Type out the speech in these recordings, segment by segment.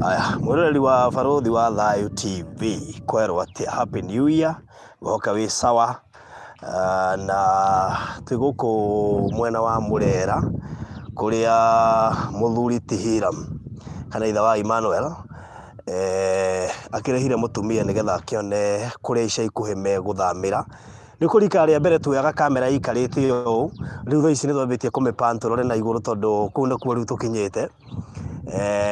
Aya, mwĩroreri wa Barũthi wa Thayũ TV, kwerwo atĩa? Happy New Year, ngũhoka wĩ sawa. Na twĩ gũkũ mwena wa Mũrera kũrĩa mũthuri ti Hiram kana ithe wa Emmanuel akĩrehire mũtumia nĩgetha akĩone kũrĩa ica ikuhĩ megũthamĩra. Nĩ kũrĩ rika rĩa mbere tuoyaga kamera ĩikarĩte ũũ, rĩu thaa ici nĩ twambĩtie kũmĩ pan tũrore na igũrũ tondũ kũu nĩkuo rĩu tũkinyĩte.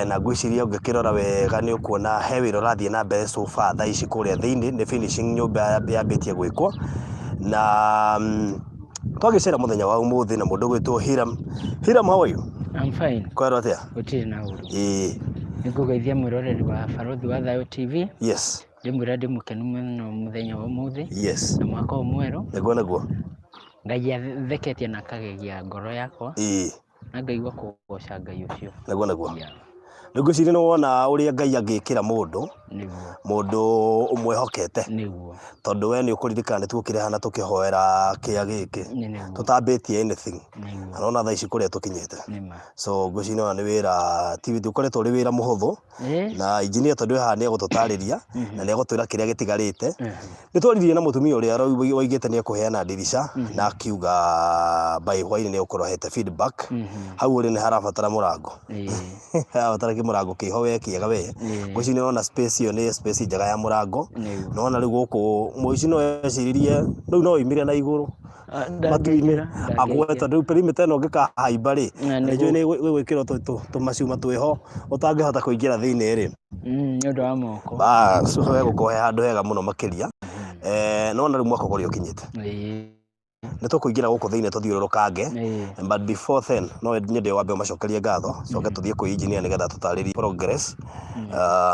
Na ngwĩciria ũngĩkĩrora wega nĩ ũkuona he wĩra ũrathiĩ na mbere so far thaa ici kũrĩa thĩinĩ, nĩ finishing nyũmba yambĩtie gwĩkwo. Na twagĩcera mũthenya wa ũmũthĩ na mũndũ ũgwĩtwo Hiram. Hiram, how are you? I'm fine. Kwerwo atĩa? Gũtirĩ na ũru. Ĩĩ. Nĩngũgeithia mwĩroreri wa Barũthi wa Thayũ TV. Yes. Ndĩmwĩra ndĩ mũkenu mũno mũthenya wa ũmũthĩ. Yes. Na mwaka ũyũ mwerũ. Nĩguo nĩguo. Ngai atheketie na akagegia ngoro yakwa. Ĩĩ. Na ngaigua kũgoca Ngai ũcio. Nĩguo nĩguo. Yeah. Nĩ ngwĩciria nĩ wona ũrĩa Ngai angĩkĩra mũndũ. Nĩguo. Mũndũ ũmwĩhokete. Nĩguo. Tondũ we nĩ ũkũririkana nĩ tuokire haha na tũkĩhoera kĩa gĩkĩ. Nĩguo. Tũtambĩtie anything. Nĩguo. Na nĩwona thaa ici kũrĩa tũkinyĩte. Nĩma. So ngwĩciria nĩwona nĩ wĩra ti ũkoretwo ũrĩ wĩra mũhũthũ. Na engineer tondũ e haha nĩ egũtũtarĩria na nĩ egũtwĩra kĩrĩa gĩtigarĩte. Nĩ twaririe na mũtumia ũrĩa waigĩte nĩ ekũheana ndirica na akiuga by hwainĩ nĩ egũkorwo ahete feedback. Hau ũrĩ nĩ harabatara mũrango. Harabatara kĩmũrango kĩho we kĩega we. Ngwĩciria nĩ ũrona space ĩyo nĩ space njega ya mũrango. Nĩ wona rĩu gũkũ mũici no eciririe rĩu no oimire na igũrũ. Matu-inĩ agwe tondũ rĩu perimeter ĩno ũngĩkahaimba rĩ, nĩ njũĩ nĩ ĩgwĩkĩrwo tũmacuma twĩho ũtangĩhota kũingĩra thĩinĩ rĩ. Nĩ ũndũ wa moko. Bas, hegũkorwo he handũ hega mũno makĩria. Nĩ wona rĩu mwaka ũrĩa ũkinyĩte. Nĩ tũkũingĩra gũkũ thĩinĩ tũthiũrũrũkange. But before then, no nyende wambe ũmacokerie ngatho, coke tũthiĩ kwĩ engineer nĩgetha tũtarĩrie progress.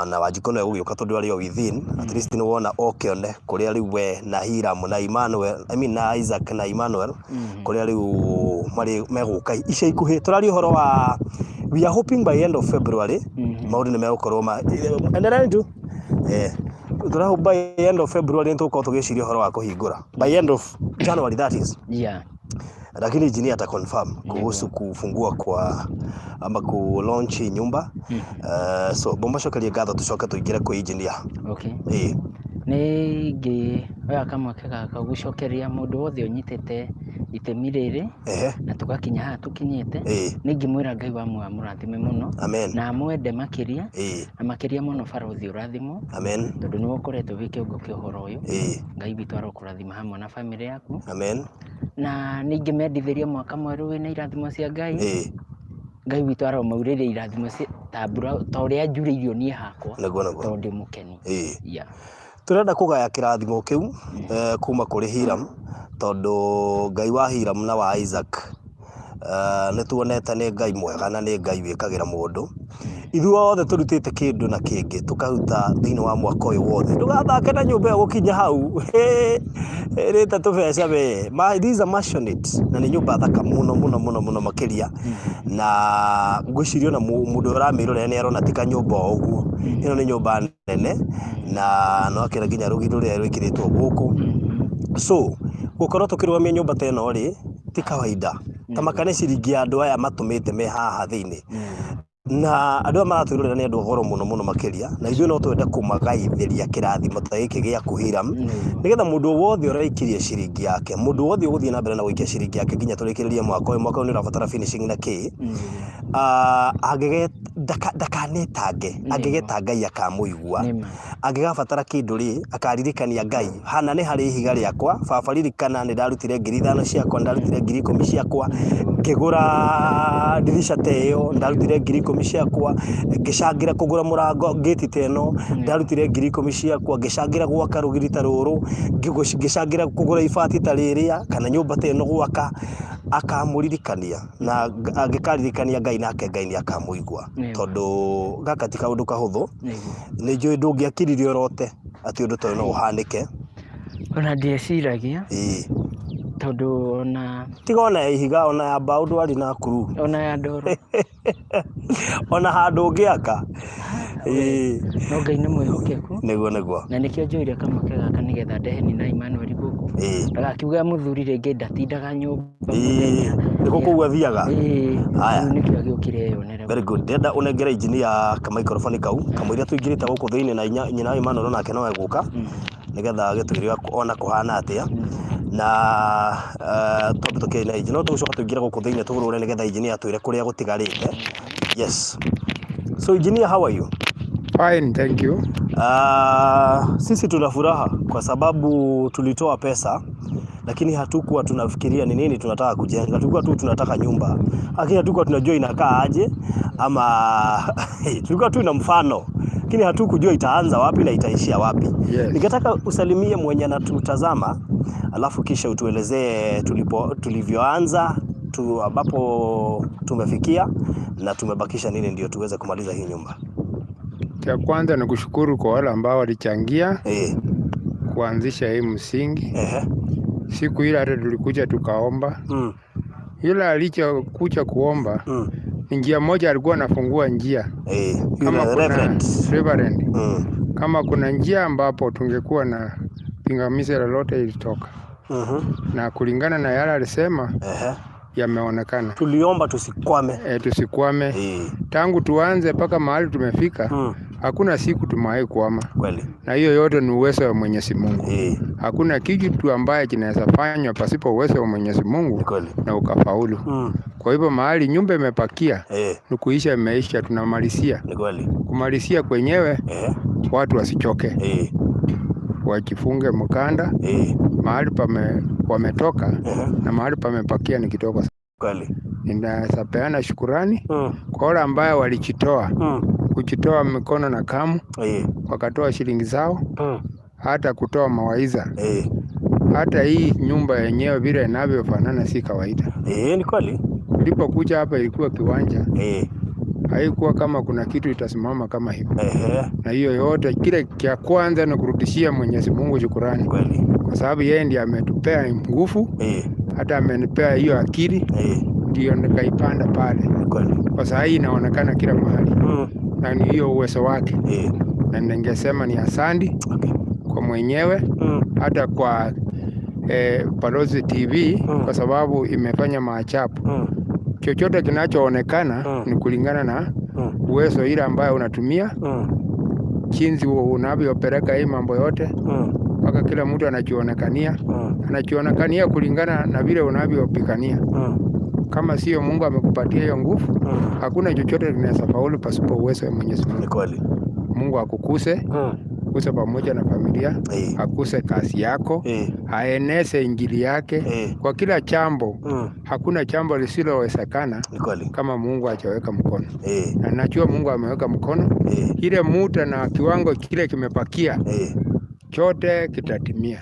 Na Wanjikũ no egũgĩũka tondũ arĩ o within, at least nĩ wona oke one kũrĩa rĩu we na Hiram na Emmanuel, I mean na Isaac na Emmanuel, kũrĩa rĩu marĩ megũka ica ikuhĩ. Tũraria ũhoro wa we are hoping by end of February maũndũ nĩ megũkorwo ma endelea tu eh, tũra hope by end of February nĩ tũgũkorwo tũgĩciria ũhoro wa kũhingũra by end of January, that is. Lakini engineer ata confirm kuhusu kufungua kwa ama ku launch hii nyumba. So bomacokerie ngatho tucoke tuingire kwĩ engineer. Okay. Ĩĩ. Nĩ ingĩoya kamweke gaka gũcokeria mũndũ wothe ũnyitĩte itemi rĩrĩ na tũgakinya haha tũkinyĩte. Nĩ ingĩmwĩra Ngai wa muoyo amũrathime mũno. Amen. Na amwende makĩria. Na makĩria mũno barũthi ũrathimwo. Amen. Tondũ nĩwe ũkoretwo wĩ kĩongo kĩa ũhoro ũyũ. Ngai witũ arokũrathima hamwe na bamĩrĩ yaku. Amen. Na nĩ ingĩmendithĩria mwaka mwerũ wĩna irathimo cia Ngai. Ngai witũ aromaurĩria irathimo ta mbura ta ũrĩa njurĩirio niĩ hakwa. Nĩguo nĩguo. Tondũ ndĩ mũkenu. Yeah. Tũrenda kũgaya kĩrathimo kĩu kuma kũrĩ Hiram tondũ Ngai wa Hiram na wa Isaac nĩ tuonete nĩ Ngai mwega na nĩ Ngai wĩkagĩra mũndũ. Ithuothe tũrutĩte kĩndũ na kĩngĩ tũkaruta thĩinĩ wa mwaka ũyũ wothe. Ndũgathake na nyũmba ĩyo gũkinya hau ĩrĩte tũbeca we. This is a maisonette na nĩ nyũmba thaka mũno mũno mũno mũno makĩria. Na ngwĩciria ona mũndũ ũrĩa ũramĩrorera nĩ arona ti kanyũmba o ũguo. Ĩno nĩ nyũmba nene na no akĩona nginya rũgiri rũrĩa rwĩkĩrĩtwo gũkũ. So gũkorwo tũkĩrũgamia nyũmba ta ĩno rĩ, ti kawaida. Ta maka nĩ ciringi ya andũ aya matũmĩte me haha thĩinĩ. Na andũ aya maratwĩrorera nĩ andũ a goro mũno mũno makĩria, na ithuĩ no twende kũmagaithĩria kĩrathimo ta gĩkĩ gĩaku Hiram, nĩgetha mũndũ o wothe ũraikirie ciringi yake, mũndũ wothe ũgũthiĩ na mbere na gũikia ciringi yake nginya tũrĩkĩrĩrie mwaka ũyũ, mwaka ũyũ nĩ ũrabatara finishing na kĩ, ndakanetange, angĩgeta Ngai akamũigua. Angĩgabatara kĩndũ rĩ, akaririkania Ngai, hana nĩ harĩ ihiga rĩakwa, baba ririkana nĩ ndarutire 5,000 ciakwa, nĩ ndarutire 10,000 ciakwa, ngĩgũra ndirica ta ĩyo, nĩ ndarutire 10,000 ciakwa, ngĩcangĩra kũgũra mũrango ngĩti ta ĩno, ndarutire 10,000 ciakwa, ngĩcangĩra gwaka rũgiri ta rũrũ, ngĩcangĩra kũgũra ibati ta rĩrĩa, kana nyũmba ta ĩno gwaka, akamũririkania. Na angĩkaririkania Ngai nake Ngai nĩ akamũigua. Tondũ gaka ti kaũndũ kahũthũ. Nĩ njũĩ ndũngĩakiririe ũrote atĩ ũndũ ta ũyũ no ũhanĩke. Ona ndieciragia. Tondũ ona Tiga ona ya ihiga, ona ya mbaũ ndwari Nakuru. Ona ya ndoro. Ona handũ ũngĩaka. Ĩĩ. No Ngai nĩ mwĩhokeku. Nĩguo nĩguo. Na nĩkĩo njoire kamweke gaka nĩgetha ndehe Nina Emmanuel gũkũ. Ndagakiuga mũthuri rĩngĩ ndatindaga nyũmba mũthenya. Nĩkuo kũu athiaga. Ĩĩ. Haya. Rĩu nĩkĩo agĩũkire eyonere. Very good. Ndĩrenda ũnengere engineer ka microphone kau kamũira tũingĩrĩte gũkũ thĩinĩ na nyina wa Emmanuel onake no egũka nĩgetha agĩtwĩre ona kũhana atĩa na twambe tũkĩarie na engineer. No tũgũcoka tũingĩre gũkũ thĩinĩ tũrũre nĩgetha engineer atwĩre kũrĩa gũtigarĩte. Yes. So engineer, how are you? Fine, thank you. Sisi tuna furaha kwa sababu tulitoa pesa lakini hatukuwa tunafikiria ni nini tunataka kujenga. Tulikuwa tu tunataka nyumba, lakini hatukuwa tunajua inakaa aje ama tulikuwa tu na mfano, lakini hatukujua itaanza wapi na itaishia wapi. Yes. Ningetaka usalimie mwenye anatutazama, alafu kisha utuelezee tulivyoanza ambapo tumefikia na tumebakisha nini ndio tuweze kumaliza hii nyumba. Cha kwanza ni kushukuru kwa wale ambao walichangia kuanzisha hii msingi. Siku ile hata tulikuja tukaomba. Yule alichokuja kuomba ni njia moja, alikuwa anafungua njia. Kama Yule kuna reverend. Reverend. Kama kuna njia ambapo tungekuwa na pingamizi lolote ilitoka. Na kulingana na yale alisema, yameonekana. Tuliomba tusikwame. Tusikwame. Tangu tuanze mpaka mahali tumefika, hakuna siku tumewahi kuama. Kweli. Na hiyo yote ni uwezo wa Mwenyezi Mungu. Hakuna kitu ambaye kinaweza fanywa pasipo uwezo wa Mwenyezi Mungu Kweli. na ukafaulu. Kwa hivyo mahali nyumba imepakia, ni kuisha imeisha, tunamalizia. Ni kweli. Kumalizia kwenyewe, watu wasichoke. Wajifunge mkanda. Mahali wametoka na mahali pamepakia ni kidogo. Kweli. Ninaweza peana shukurani kwa wale ambao walijitoa. Kujitoa mikono na kamu, wakatoa shilingi zao, hata kutoa mawaidha. Hata hii nyumba yenyewe vile inavyofanana si kawaida. Ni kweli. Ulipokuja hapa ilikuwa kiwanja. Haikuwa kama kuna kitu itasimama kama hivyo. Na hiyo yote kile cha kwanza ni kurudishia Mwenyezi Mungu shukurani. Kweli. Kwa sababu yeye ndiye ametupea nguvu, hata amenipea hiyo akili, ndio nikaipanda pale. Kweli. Kwa saa hii inaonekana kila mahali. Na ni hiyo uwezo wake. Na ningesema ni asandi kwa mwenyewe, hata kwa Balozi TV, kwa sababu imefanya maajabu. Chochote kinachoonekana ni kulingana na uwezo ile ambayo unatumia, jinsi unavyopeleka hii mambo yote, mpaka kila mtu anajionekania. Anajionekania kulingana na vile unavyopigania. Kama sio Mungu amekupatia hiyo nguvu, hakuna chochote kinaweza faulu pasipo uwezo wa Mwenyezi Mungu. Ni kweli. Mungu akukuse, akuse pamoja na familia, akuse kazi yako, aeneze injili yake kwa kila jambo. Hakuna jambo lisilowezekana Ni kweli. kama Mungu hajaweka mkono. Na najua Mungu ameweka mkono. Ile muda na kiwango kile kimebakia, chote kitatimia.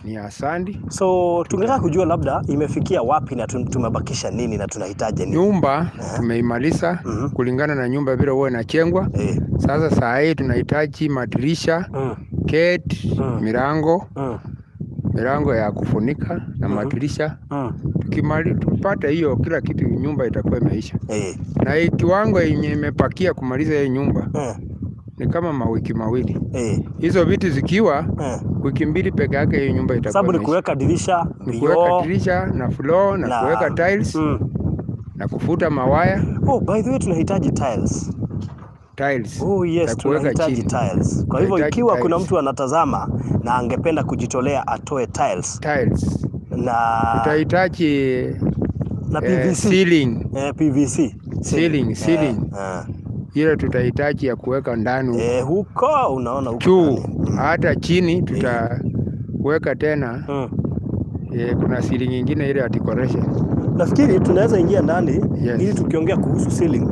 Ni asandi. So tungetaka kujua labda imefikia wapi na tumebakisha nini na tunahitaji nini? Nyumba tumeimaliza kulingana na nyumba vile huwa inajengwa. Sasa saa hii tunahitaji madirisha, gate, milango, milango ya kufunika na madirisha. Tupate hiyo kila kitu, nyumba itakuwa imeisha. Na hii kiwango yenye imepakia kumaliza hiyo nyumba ni kama mawiki mawili. Hizo vitu zikiwa wiki mbili peke yake hiyo nyumba itakuwa Sababu ni imeisha. kuweka dirisha, Ni kuweka vioo, dirisha na floor na na kuweka tiles na kufuta mawaya. Oh, by the way tunahitaji tiles. Tiles. Oh yes, Za kuweka tunahitaji chini. tiles. Kwa hivyo Tunahitaji ikiwa kuna tiles. mtu anatazama na angependa kujitolea atoe tiles. Tiles. Na tutahitaji na PVC. Ceiling. PVC. Ceiling, ceiling. Ile tutahitaji ya kuweka ndani huko. Huko unaona huko Juu, ndani. hata chini tutaweka tena. Kuna ceiling nyingine ile ya decoration. Nafikiri tunaweza ingia ndani ili tukiongea kuhusu ceiling,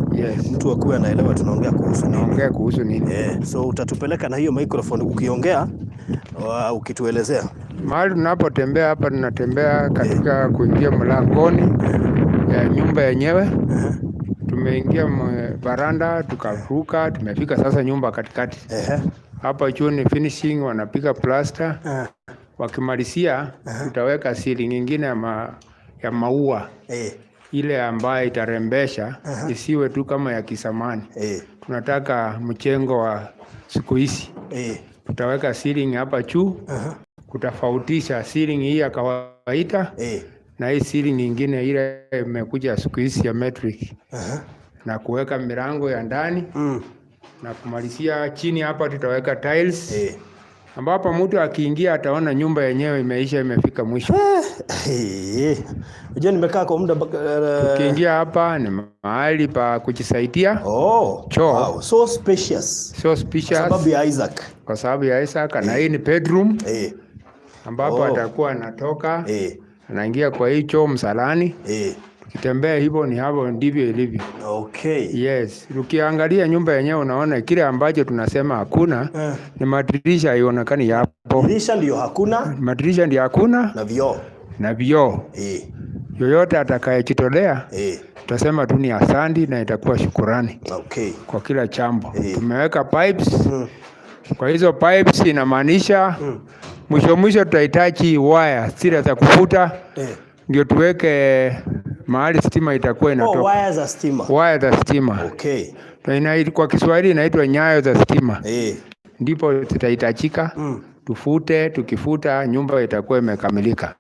mtu akuwe anaelewa tunaongea kuhusu nini. Tunaongea kuhusu nini? So utatupeleka na hiyo microphone ukiongea, ukituelezea. Mahali tunapotembea hapa tunatembea katika kuingia mlangoni ya nyumba yenyewe. Tumeingia baranda, tukavuka, tumefika sasa nyumba katikati. Hapa juu ni finishing, wanapiga plaster. Wakimalizia tutaweka ceiling nyingine ya maua ile ambayo itarembesha, isiwe tu kama ya kisamani. Tunataka mchengo wa siku hizi. Tutaweka ceiling hapa juu kutofautisha ceiling hii ya kawaida na hii ceiling nyingine ile imekuja siku hizi ya metric, na kuweka milango ya ndani na kumalizia chini hapa tutaweka tiles ambapo mtu akiingia ataona nyumba yenyewe imeisha, imefika mwisho. Unajua nimekaa kwa muda Ukiingia hapa ni mahali pa kujisaidia. Oh, Choo. wow. So spacious. So spacious. Kwa sababu ya Isaac. Kwa sababu ya Isaac, na hii ni bedroom ambapo atakuwa anatoka anaingia kwa hii choo msalani. Tukitembea hivyo, ni hapo ndivyo ilivyo. Yes, ukiangalia nyumba yenyewe unaona kile ambacho tunasema hakuna ni madirisha, haionekani yapo. Dirisha ndio hakuna. Madirisha ndio hakuna na vioo. Na vioo. Yoyote atakayejitolea tutasema tu ni asante na itakuwa shukurani kwa kila chambo. Tumeweka pipes. Kwa hizo pipes inamaanisha mwisho mwisho tutahitaji waya zile za kufuta ndio tuweke mahali stima itakuwa inatoka. Oh, waya za stima. Waya za stima. Kwa Kiswahili inaitwa nyayo za stima. Ndipo zitahitajika tufute, tukifuta nyumba itakuwa imekamilika.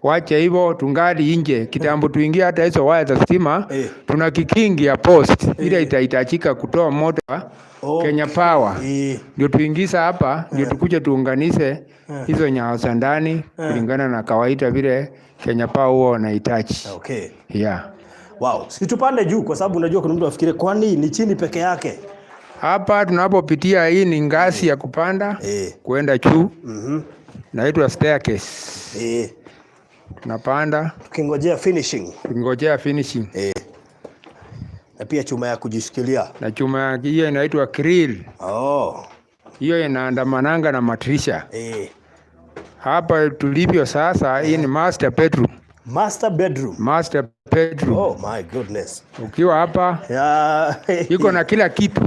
Wache hivyo, tungali nje kitambo tuingie hata hizo waya za stima. Tuna kikingi ya post ile itahitajika kutoa moto wa Kenya Power. Ndio tuingiza hapa, ndio tukuje tuunganishe hizo nyayo za ndani kulingana na kawaida vile Kenya Power huwa wanahitaji. Yeah. Wow. Si tupande juu kwa sababu unajua kuna mtu afikirie kwani ni chini peke yake. Hapa tunapopitia hii ni ngazi ya kupanda kuenda juu. Naitwa staircase. Tunapanda tukingojea finishing. Tukingojea finishing. Na pia chuma ya kujishikilia. Na chuma hiyo inaitwa grill. Hiyo inaandamananga na madirisha. Hapa tulivyo sasa, hii ni master bedroom. Master bedroom. Master bedroom. Oh my goodness. Ukiwa hapa iko na kila kitu.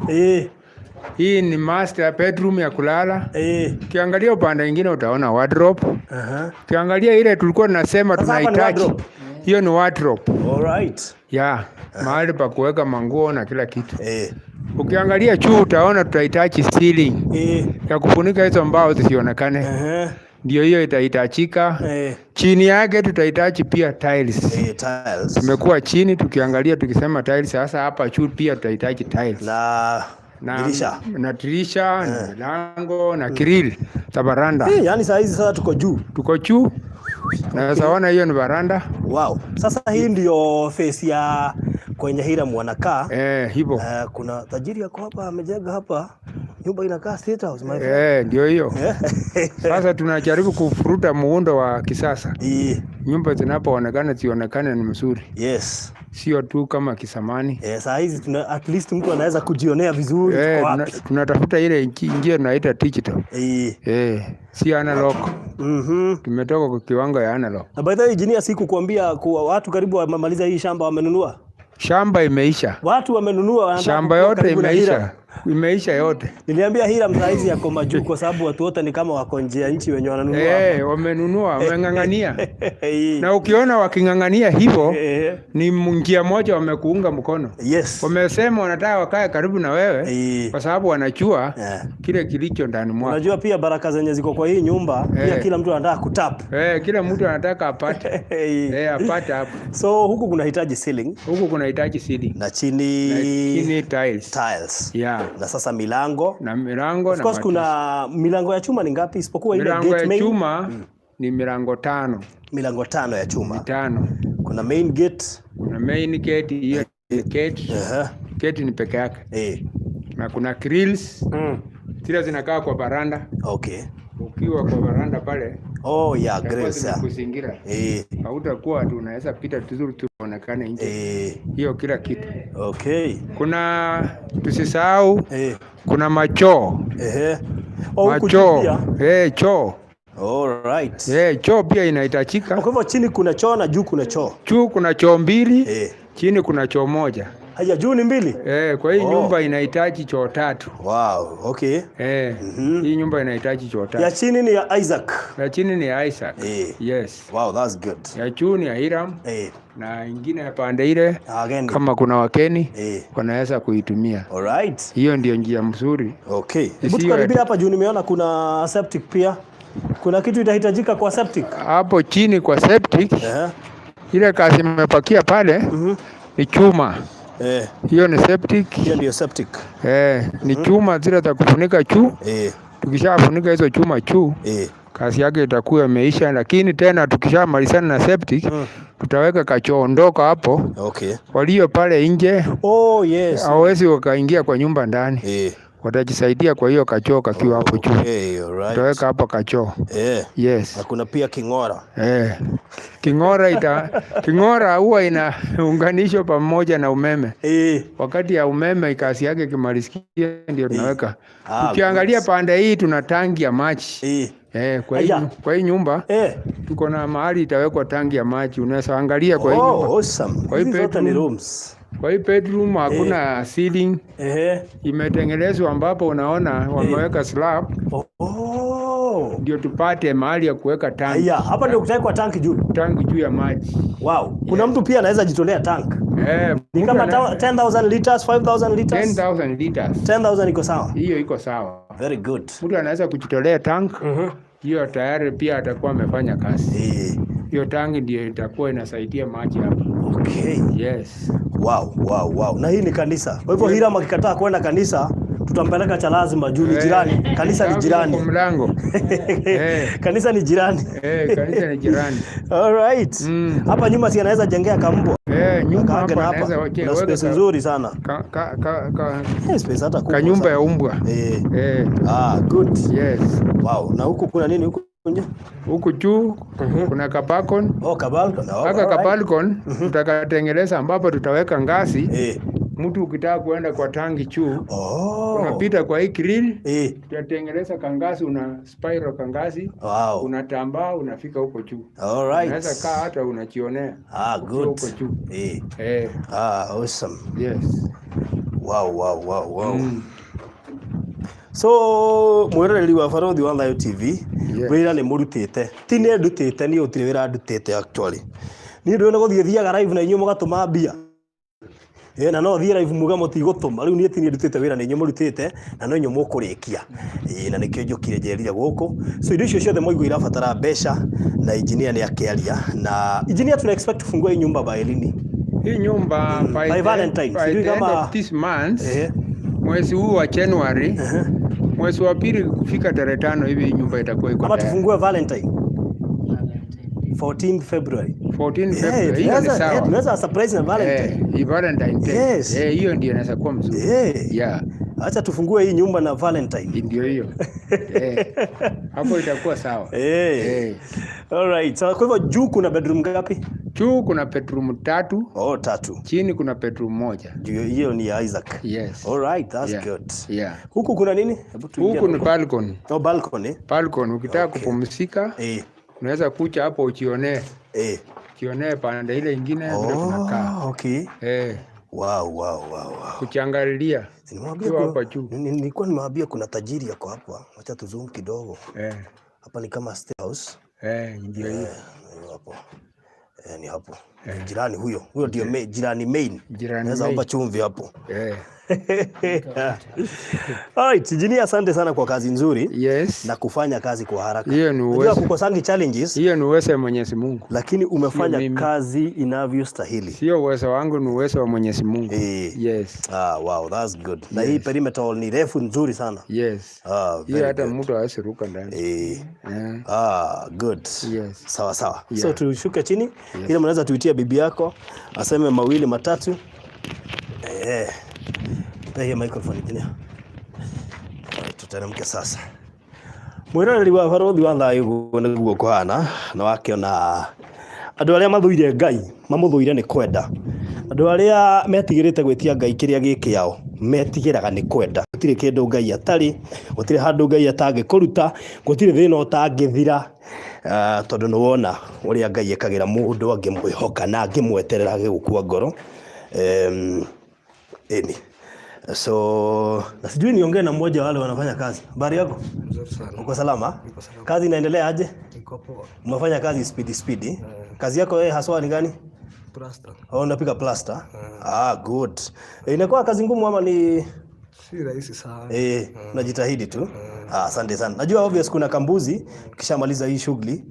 Hii ni master bedroom ya kulala. Ukiangalia upande mwingine utaona wardrobe. Ukiangalia ile tulikuwa tunasema Sasa hapa ni tunahitaji. wardrobe. Hiyo ni wardrobe. All right. Yeah, mahali pa kuweka manguo na kila kitu. Ukiangalia juu utaona tutahitaji ceiling ya kufunika hizo mbao zisionekane. Ndio hiyo itahitajika. Chini yake tutahitaji pia tiles. Tiles. Tumekuwa chini tukiangalia tukisema tiles, sasa hapa juu pia tutahitaji tiles. Na dirisha. Na dirisha, na milango, na grill za baranda. Yani saa hizi sasa tuko juu. Tuko juu. Na sasa ona hiyo ni baranda. Wow. Sasa hii ndio face ya kwenye Hiram wanakaa. Hivyo. Kuna tajiri yako hapa amejenga hapa. Nyumba inakaa state house, my friend. Ndio hiyo. Sasa tunajaribu kufuruta muundo wa kisasa. Nyumba zinapoonekana zionekane ni mzuri. Sio tu kama kisamani. Saa hizi tuna, at least mtu anaweza kujionea vizuri tuko wapi. Tunatafuta ile njia tunaita digital. Si analog. Tumetoka kwa kiwango ya analog. Na by the way, engineer, sikukuambia kuwa watu karibu wamemaliza hii shamba wamenunua. Shamba imeisha. Watu wamenunua, wanataka Shamba kukua yote karibu na imeisha. Hiram. Imeisha yote. Niliambia Hiram saa hizi yako majuu kwa sababu watu wote ni kama wako nje ya nchi wenye wananunua. Wamenunua, wameng'ang'ania. Na ukiona waking'ang'ania hivyo ni njia moja wamekuunga mkono. Wamesema wanataka wakae karibu na wewe kwa sababu wanajua kile kilicho ndani mwako. Unajua pia baraka zenye ziko kwa hii nyumba pia kila mtu anataka kutap. Kila mtu anataka apate. Apate hapo. So huku kunahitaji ceiling. Huku kunahitaji ceiling. Na chini, Na chini tiles. Tiles. Yeah. Na sasa milango. Na milango Of na course madirisha. kuna milango ya chuma ni ngapi isipokuwa ile Milango gate ya main? chuma ni milango 5. Milango 5 ya chuma. 5. Kuna main gate. Kuna main gate, hiyo ni gate. Gate ni peke yake. Na kuna grills. Zile zinakaa kwa baranda. Ukiwa kwa baranda pale. Oh yeah, itakuwa grills, yeah. zimekuzingira. Hautakuwa tu unaweza pita vizuri tu uonekane nje. Hiyo kila kitu. Kuna tusisahau kuna machoo. Oh, huku Machoo. juu pia? Choo. All right. Choo pia inahitajika. Kwa hivyo chini kuna choo na juu kuna choo. Juu kuna choo 2, chini kuna choo 1. Haya, juu ni mbili. Eh, kwa hii Oh. nyumba inahitaji choo tatu. Wow, okay. Eh, hii nyumba inahitaji choo Ya tatu. chini ni ya Isaac. Ya chini ni ya Isaac. Eh. Yes. Wow, that's good. Ya juu ni ya Hiram Eh, na ingine ya pande ile ageni. kama kuna wakeni Eh. wanaweza kuitumia. All right. Hiyo ndio njia mzuri. Okay. Hebu Isiyo tukaribia hapa juu, nimeona kuna septic pia. Kuna kitu itahitajika kwa septic. Hapo chini kwa septic, Eh. ile kazi imepakia pale ni chuma. Eh, Hiyo ni septic. hiyo ndio septic. Eh, ni chuma zile za kufunika juu. Eh, Tukishafunika hizo chuma juu, eh. kazi yake itakuwa imeisha. Lakini tena tukishamalizana na septic, tutaweka kachoo ndogo hapo. Okay. Walio pale nje Oh, yes. hawawezi wakaingia kwa nyumba ndani, Eh. watajisaidia kwa hiyo kachoo kakiwa hapo juu. Okay, all right. Tutaweka hapo kachoo. Eh. Yes. Na kuna pia king'ora. Eh. King'ora huwa inaunganishwa pamoja na umeme. Eh. Wakati ya umeme kazi yake ikimalizikia ndio tunaweka. Ah, Ukiangalia good. pande hii tuna tangi ya maji. Eh. Eh, kwa hii Aya. kwa hii nyumba Eh. tuko na mahali itawekwa tangi ya maji. Unaweza angalia kwa hii Oh, nyumba. awesome. Kwa hii Hizi zote ni bedroom. rooms. Kwa hii bedroom hakuna ceiling, Eh. imetengenezwa ambapo unaona wameweka slab Oh. ndio tupate mahali ya kuweka tangi. Haya, hapa ndio kutawekwa tanki juu. Tangi juu ya maji. Wow. Kuna mtu pia anaweza jitolea tank. Eh, Ni mtu kama 10,000 liters, 5,000 liters. 10,000 liters. 10,000 iko sawa. Hiyo iko sawa. Very good. Mtu anaweza kujitolea tank hiyo, tayari pia atakuwa amefanya kazi. Eh. Hiyo tangi ndio itakuwa inasaidia maji hapa. Okay. Yes. Wow. Na hii ni kanisa. Kwa hivyo Hiram akikataa kwenda kanisa, tutampeleka cha lazima juu ni jirani. Kanisa ni Tangi jirani. Kwa mlango. Eh. Kanisa ni jirani. Eh, kanisa ni jirani. All right. Hapa nyuma si anaweza jengea kambwa. Eh, nyumba Akaange hapa na hapa. anaweza Kuna weka space nzuri sana. ka, Eh, space hata kubwa. ka nyumba sana. ya umbwa. Eh. Eh, Ah, good. yes. Wow. Na huku kuna nini huku nje? Huku juu kuna kabalkon. Oh, kabalkon. Oh, Haka all right. kabalkon tutakatengeneza ambapo tutaweka ngazi. Eh. Mtu ukitaka kuenda kwa tangi juu Oh. unapita kwa hii grill, Eh. tutatengeneza kangazi, una spiral kangazi, Wow. unatambaa unafika huko juu. All right. Unaweza kaa hata unajionea Ah, ukiwa good. huko juu. Eh. Eh, Ah, awesome. yes. Wow. So mwiroreri wa Barothi wa Thayo TV, Yes. wĩra nĩ mũrutĩte, ti nĩ ndutĩte, niĩ gũtirĩ wĩra ndutĩte actually. Niĩ ndũĩ nĩ gũthiĩ thiaga live na inyuĩ mũgatũma mbia. Na no thiĩ live muge mũtigũtũma. Rĩu niĩ ti niĩ ndutĩte wĩra, nĩ inyuĩ mũrutĩte na no inyuĩ mũkũrĩkia. Na nĩkĩo njũkire njerire gũkũ. So indo icio ciothe mwaigua irabatara mbeca na engineer nĩ akĩaria. Na engineer, tuna expect kufungua hii nyumba by lini? Hii nyumba by, By Valentine's. by Sijui the end kama of this month, Eh. mwezi huu wa January, mwezi wa pili kufika tarehe 5 hivi hii nyumba itakuwa iko Ama tayari. tufungue Valentine 14 February. 14 Eh, February. Hiyo ni sawa. Tunaweza surprise na Valentine. Eh, hii Valentine Day. Yes. Eh, hiyo ndio inaweza kuwa mzuri. Eh. Yeah, Acha tufungue hii nyumba na Valentine. ndio hiyo. Eh, hapo itakuwa sawa. Eh. Eh. All right. So, kwa hivyo juu kuna bedroom ngapi? Juu kuna bedroom tatu, Oh, tatu. chini kuna bedroom moja. Juu hiyo ni ya Isaac. Yes. All right, that's Yeah. good. Yeah. Huku kuna nini? Hebu tuingie Huku ni huko. balcony. Oh, balcony. Balcony ukitaka Okay. kupumzika Eh. unaweza kuja hapo ujionee. Eh. Jionee pande ile ingine vile tunakaa. Oh, okay. Eh, Wow. kuchangalilia. Nimewambia Ukiwa hapa juu. nilikuwa nimewambia kuna tajiri yako hapa. Acha tuzoom kidogo. Eh, Hapa ni kama state house. eh, ndio hiyo. Eh, hapo. Eh, ni hapo. Jirani huyo. Huyo ndio jirani main. Jirani Naweza main. omba chumvi hapo. Eh. Alright, engineer, asante sana kwa kazi nzuri Yes. na kufanya kazi kwa haraka. Hiyo ni Najua uwezo. kukosangi challenges, Hiyo ni uwezo wa Mwenyezi Mungu. lakini umefanya mimi. kazi inavyostahili. Sio uwezo wangu, ni uwezo wa Mwenyezi Mungu. Eh. Yes. Ah, wow, that's good. Na hii perimeter wall ni refu nzuri sana. Yes. Ah, Hiyo very hata good. mtu hawezi ruka ndani. Eh. Eh. Ah, good. Yes. Sawa sawa. Yeah. So tushuke chini. Ile mnaweza tuitia bibi yako aseme mawili matatu. Eh. Pe hiyo microphone engineer. Alright, tuteremke sasa. Mwiroreri wa Barothi wa Thayo, guo nĩguo kũhana na wakĩona andũ arĩa mathũire Ngai mamũthũire nĩ kwenda, andũ arĩa metigĩrĩte gwĩtia Ngai kĩrĩa gĩ kĩao metigĩraga nĩ kwenda. Gũtirĩ kĩndũ Ngai atarĩ, gũtirĩ handũ Ngai atangĩkũruta, gũtirĩ thĩna ũtangĩthira. Tondũ nĩ wona ũrĩa Ngai ekagĩra mũndũ angĩmwĩhoka na angĩmweterera agĩgũkua ngoro. Eni. So na sijui niongee na mmoja wale wanafanya kazi. Habari yako? Mzuri sana. Uko salama? Niko salama. Kazi inaendelea aje? Niko poa. Umefanya kazi speed speed. Kazi yako wewe haswa ni gani? Plasta. Oh, unapiga plaster? Ah, good. Inakuwa kazi ngumu ama ni Si rahisi sana. Unajitahidi tu. Ah, asante sana. Najua obvious kuna kambuzi, tukishamaliza hii shughuli,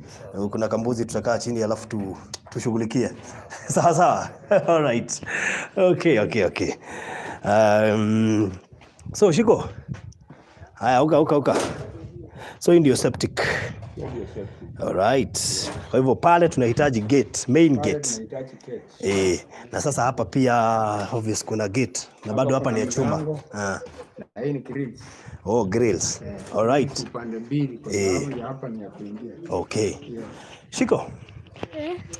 kuna kambuzi tutakaa chini alafu tushughulikie. Sawa sawa. All right. Okay. So Shiko. Haya, uka uka uka. So hii ndio septic. All right. Kwa hivyo pale tunahitaji gate, main gate. Na sasa hapa pia obvious kuna gate na bado hapa ni ya chuma. mlango. Ah. Na hii ni grills. Oh, grills. All right. Upande mbili kwa sababu ya hapa ni ya kuingia. Okay. Yeah. Shiko.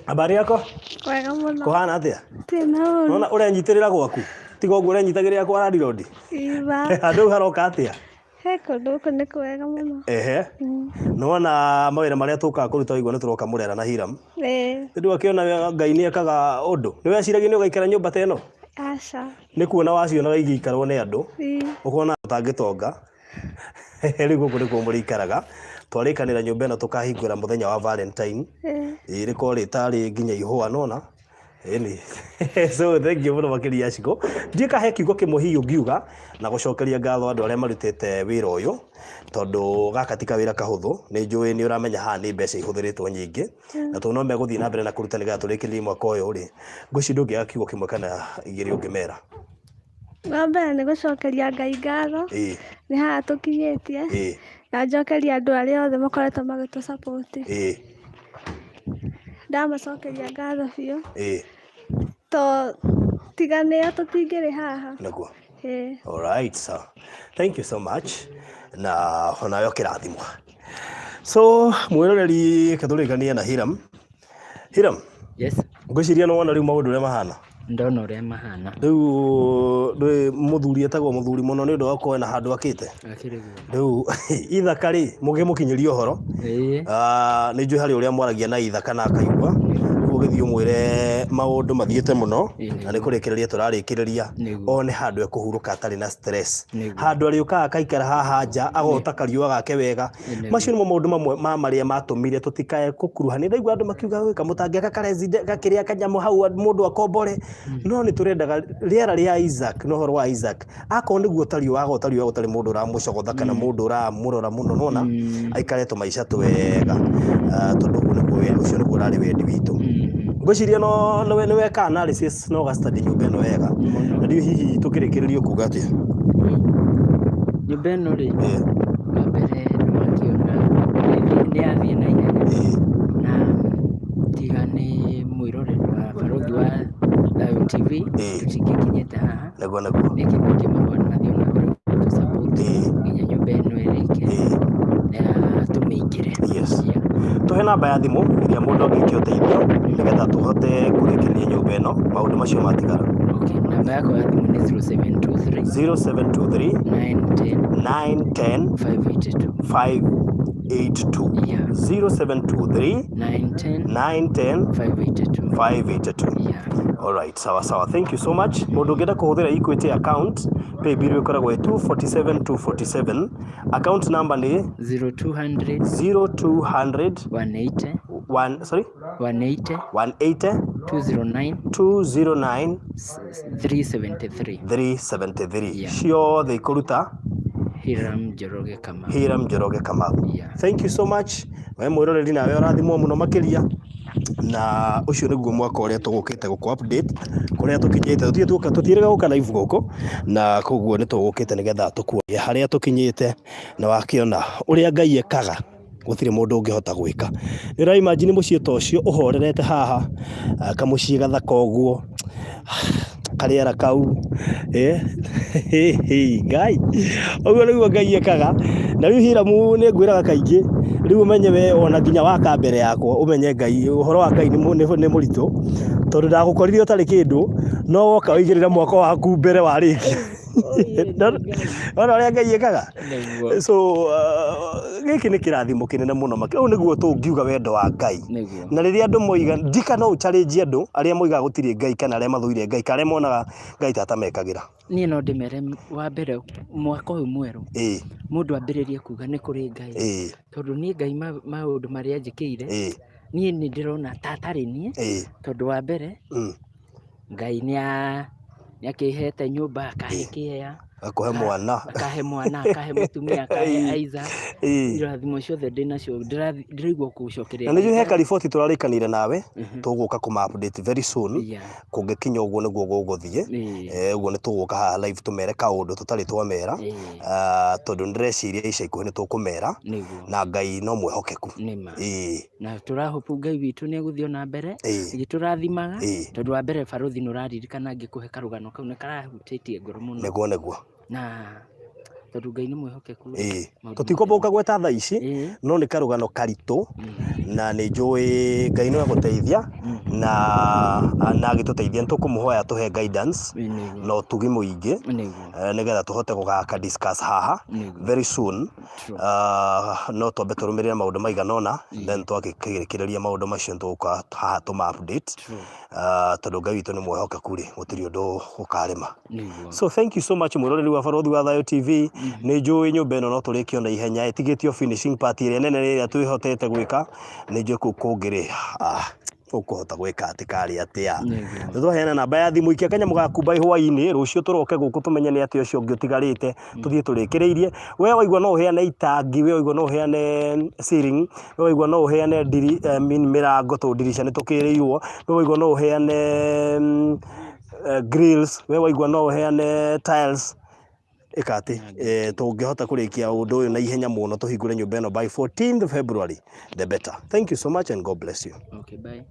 Habari yako? Wega mũno. Kuhana atia? Tena ũru. Nona ũrenyitĩrĩra gwaku? Tiga ũguo ũrenyitagĩrĩra kwa landlord. Iba. Handũ hau haroka atia? He kũndũ gũkũ nĩ kwega mũno. Ehe. Nĩwona mawĩra marĩa tũkaga kũruta waigua nĩ tũroka Mũrera na Hiram. Rĩu akĩona Ngai nĩ ekaga ũndũ. Nĩ weciragia nĩ ũgaikara nyũmba ta ĩno? Aca. Nĩ kuona wacionaga igĩikarwo nĩ andũ. Ũkona ũtangĩtonga. Rĩu gũkũ nĩkuo mũrĩikaraga. Twarĩkanĩra nyũmba ĩno tũkahingũra mũthenya wa Valentine. Rĩkorwo rĩtarĩ nginya ihũa nona. Ĩni. So thank you mũno makĩria Shiko. Ndiĩ kahe kiugo kĩmwe hihi ũngiuga na gũcokeria ngatho andũ arĩa marutĩte wĩra ũyũ tondũ gaka ti kawĩra kahũthũ. Nĩ njũĩ nĩ ũramenya haha nĩ mbeca ihũthĩrĩtwo nyingĩ na tondũ no megũthiĩ na mbere na kũruta nĩgetha tũrĩkĩrĩrie mwaka ũyũ rĩ, ngwĩciria ndũngĩaga kiugo kĩmwe kana igĩrĩ ũngĩmera. Wa mbere nĩ gũcokeria Ngai ngatho nĩ haha tũkinyĩtie na njokerie andũ arĩa othe makoretwo magĩtũ support. Ndamacokeria ngatho biũ. To tiga nĩo tũtingĩrĩ haha. Naguo. All right, so thank you so much na onawe ũkĩrathimwo. So mwĩroreri reke tũrĩkanie na Hiram. Hiram. Yes. Ngwĩciria nĩ wona rĩu maũndũ ũrĩa mahana. Ndona ũrĩa mahana. Rĩu ndũĩ mũthuri etagwo mũthuri mũno nĩ ũndũ wa gũkorwo ena handũ akĩte. Akĩrĩ guo. Rĩu ithaka rĩ mũkĩmũkinyĩria ũhoro. Nĩ njũĩ harĩ ũrĩa mwaragia na ithaka na akaigua. Rĩu ũgĩthiĩ ũmwĩre maũndũ mathiĩte mũno na nĩ kũrĩkĩrĩria tũrarĩkĩrĩria one handũ ekũhurũka atarĩ na stress. Handũ arĩũkaga akaikara haha nja agota kariũa gake wega. Macio nĩmo maũndũ mamwe ma marĩa matũmire tũtikae gũkuruhania. Ndaigua andũ makiuga gwĩ kamũtangĩ gaka gakĩrĩa kanyamũ hau mũndũ akombore. No nĩ tũrendaga rĩera rĩa Isaac na ũhoro wa Isaac. Akorwo nĩguo tariũa agota riũa gũtarĩ mũndũ ũramũcogotha kana mũndũ ũramũrora mũno nona aikare tũmaica twega. Tondũ ũguo nĩguo ũcio nĩguo ũrarĩ wendi witũ. Ngwĩciria no nĩ weka analysis na ũga study nyũmba ĩno wega. Na ndiũĩ hihi tũkĩrĩkĩrĩria kuga atĩa. Nyũmba ĩno rĩ, wa mbere nĩwakĩona nĩ yathiĩ na ihenya na tiga nĩ mwĩroreri wa Barũthi wa Thayũ TV tũtingĩkinyĩte haha. Nĩguo nĩguo. Nĩ kĩndũ kĩmwe mathiĩ na mbere gũtũ support nginya nyũmba ĩno ĩrĩke na tũmĩingĩre. Yes. Tũhe namba ya thimũ ĩrĩa mũndũ angĩkia ũteithio nĩgetha tũhote kũrĩkĩrĩria nyũmba ĩno maũndũ macio matigara. Okay, namba yakwa ya thimũ nĩ 0723 0723 910 910 582. 582. Yeah. 0723 910 910 582. 582. Yeah. All right, sawa sawa. Thank you so much. Mũndũ ũngĩenda kũhũthĩra Equity account, pay bill ĩkoragwo ĩ 247 247. Account number nĩ 0200 0200 180 1 sorry 180 180 209 209 373. 373. Yeah. Ciothe ikũruta Hiram Njoroge Kamau. Hiram Njoroge Kamau. Yeah. Thank you so much. We mwĩroreri nawe ũrathimwo mũno makĩria na ũcio nĩguo mwaka ũrĩa tũgũkĩte gũkũ update kũrĩa tũkinyĩte. Tũtirĩ tuoka tũtiĩrĩga gũka live gũkũ na koguo nĩ tũgũkĩte nĩgetha tũkuonie harĩa tũkinyĩte na wakĩona ũrĩa Ngai ekaga gũtirĩ mũndũ ũngĩhota gwĩka. Nĩ ũra imagine mũciĩ ta ũcio ũhorerete haha kamũciĩ gathaka ũguo karĩera kau Ngai ũguo nĩguo Ngai ekaga. Na rĩu Hiramu nĩ ngwĩraga kaingĩ rĩu ũmenye we ona nginya waka mbere yakwa ũmenye Ngai ũhoro wa Ngai nĩ mũritũ tondũ ndagũkorire ũtarĩ kĩndũ no woka ũigĩrĩre mwako waku mbere warĩkia. Ona ũrĩa Ngai ĩkaga. Nĩguo. So gĩkĩ nĩ kĩrathimo kĩnene mũno makĩria. Ũyũ nĩguo tũngiuga wendo wa Ngai. Nĩguo. Na rĩrĩa andũ moiga, ndika no ũ challenge andũ arĩa moigaga gũtirĩ Ngai kana arĩa mathũire Ngai kana arĩa monaga Ngai ta atamekagĩra. Niĩ no ndĩmere wa mbere mwaka ũyũ mwerũ mũndũ ambĩrĩrie kuga nĩ kũrĩ Ngai. Tondũ niĩ Ngai maũndũ marĩa anjĩkĩire niĩ nĩ ndĩrona ta atarĩ niĩ. Tondũ wa mbere Ngai nĩ akĩhete nyũmba, akahe kĩea, Akũhe mwana. Akahe mwana, akahe mũtumia, akahe Isaac. Irathimo ciothe ndĩnacio, ndĩraigua gũcokeria. Na nĩnjũĩ he kariboti tũrarĩkanĩire nawe, tũgũka kũma update very soon. Kũngĩkinya ũguo nĩguo gũgũthiĩ. Ũguo nĩ tũgũka haha live tũmere kaũndũ tũtarĩ twamera. Tondũ nĩ ndĩreciria ica ikuhĩ nĩ tũkũmera. Na Ngai no mwĩhokeku. Na tũrahopu Ngai witũ nĩ egũthiĩ ona mbere agĩtũrathimaga. Tondũ wa mbere barothi nĩ ũraririkana ngĩkũhe karũgano kau nĩ karahutĩtie ngoro mũno. Nĩguo nĩguo. Na tondũ Ngai nĩ mwĩhokeku. Tũtikwamba gũkagweta thaa ici, no nĩ karũgano karitũ na nĩ njũĩ Ngai no egũteithia na na agĩtũteithia nĩ tũkũmũhoya atũhe guidance na ũtugi mũingĩ nĩgetha tũhote gũgaka discuss haha very soon. No twambe tũrũmĩrĩre maũndũ maigana ũna, then twakĩrĩkĩrĩria maũndũ macio nĩ tũgũka haha tũma update. Tondũ Ngai witũ nĩ mwĩhokeku rĩ, gũtirĩ ũndũ ũkarema. So thank you so much mwĩroreri wa Barũthi wa Thayũ TV. Nĩ njũĩ nyũmba ĩno no tũrĩkie na ihenya, ĩtigĩtio finishing part ĩrĩa nene ĩrĩa twĩhotete gwĩka. Nĩ njũĩ kũu kũngĩ rĩ, ũkũhota gwĩka atĩ karĩ atĩa. Nĩ twaheana namba ya thimũ, ikia kanyamũ gaku by hwainĩ, rũciũ tũroke gũkũ tũmenye nĩ atĩa ũcio ũngĩ ũtigarĩte, tũthiĩ tũrĩkĩrĩirie. We waigua no ũheane itangi, we waigua no ũheane ceiling, we waigua no ũheane ndiri, I mean mĩrango tondũ ndirica nĩ tũkĩrĩirwo, we waigua no ũheane grills, we waigua no ũheane tiles, ĩka atĩ tũngĩhota kũrĩkia ũndũ ũyũ na ihenya mũno tũhingũre nyũmba ĩno by 14th February, the better. Thank you so much and God bless you. Okay, bye.